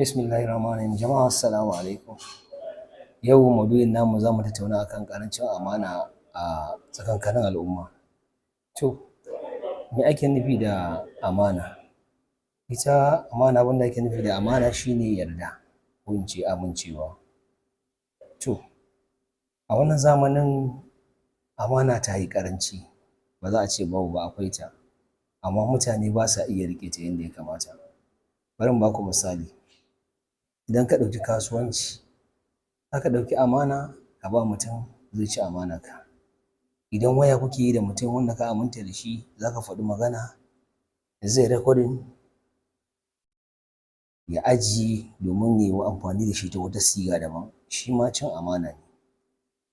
Bismillahir Rahmanir Rahim. Jama'a, assalamu alaikum. Yau maudu'in namu, za mu tattauna akan ƙarancin amana a tsakankanin al'umma. To, me ake nufi da amana? Ita amana, abin da ake nufi da amana shi ne yarda, ko in ce amincewa. To, a wannan zamanin amana ta yi ƙaranci, ba za a ce babu ba, akwai ta, amma mutane ba sa iya riƙe ta yanda ya kamata. Bari in ba ku misali, idan ka ɗauki kasuwanci, za ka ɗauki amana ka ba mutum, zai ci amanarka. Idan waya kuke yi da mutum wanda ka aminta da shi, za ka faɗi magana, zai recording ya ajiye domin ya yi amfani da shi ta wata siga daban, shi ma cin amana ne.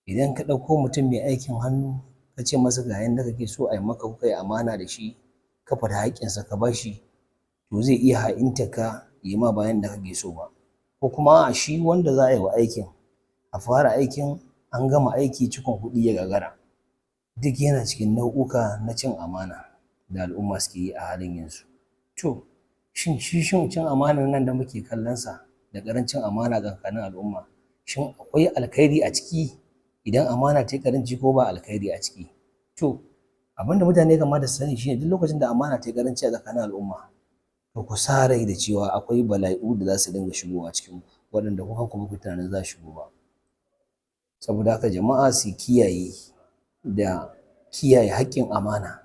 Idan ka ɗauko mutum mai aikin hannu, ka ce masa ga yanda kake so a yi maka, kuka yi amana da shi, ka faɗi haƙƙinsa ka ba shi, to zai iya ha'intarka, ya yi ma ba yanda kake so ba. Ko kuma a'a, shi wanda za a yi wa aikin, a fara aikin, an gama aiki, cikon kuɗi ya gagara. Duk yana cikin nau'uka na cin amana da al'umma suke yi a halin yanzu. To, shin shi cin amanar nan da muke kallon sa da ƙarancin amana a tsakanin al'umma, shin akwai alkhairi a ciki idan amana ta yi ƙaranci, ko ba alkhairi a ciki? To, abin da mutane ya kamata su sani shi ne, duk lokacin da amana ta yi ƙaranci a tsakanin al'umma, to ku sa rai da cewa akwai bala'u da za su dinga shigowa cikinku, waɗanda ku kanku ba ku yi tunanin za su shigo ba. Saboda haka, jama'a su kiyaye da kiyaye haƙƙin amana.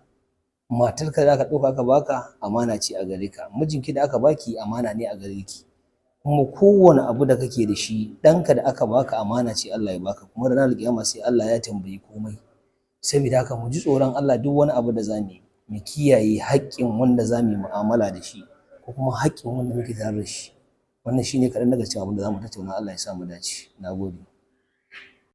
Matarka da aka ɗauka aka baka, amana ce a gare ka, mijinki da aka baki, amana ne a gare ki. Kuma kowane abu da kake da shi, ɗanka da aka baka, amana ce Allah ya baka, kuma ranar alƙiyama sai Allah ya tambayi komai. Saboda haka, mu ji tsoron Allah, duk wani abu da za mu yi, mu kiyaye haƙƙin wanda za mu yi mu'amala da shi, ko kuma haƙƙin wanda muke tare da shi. Wannan shine kaɗan daga cikin abin da za mu tattauna. Allah ya sa mu dace. Na gode.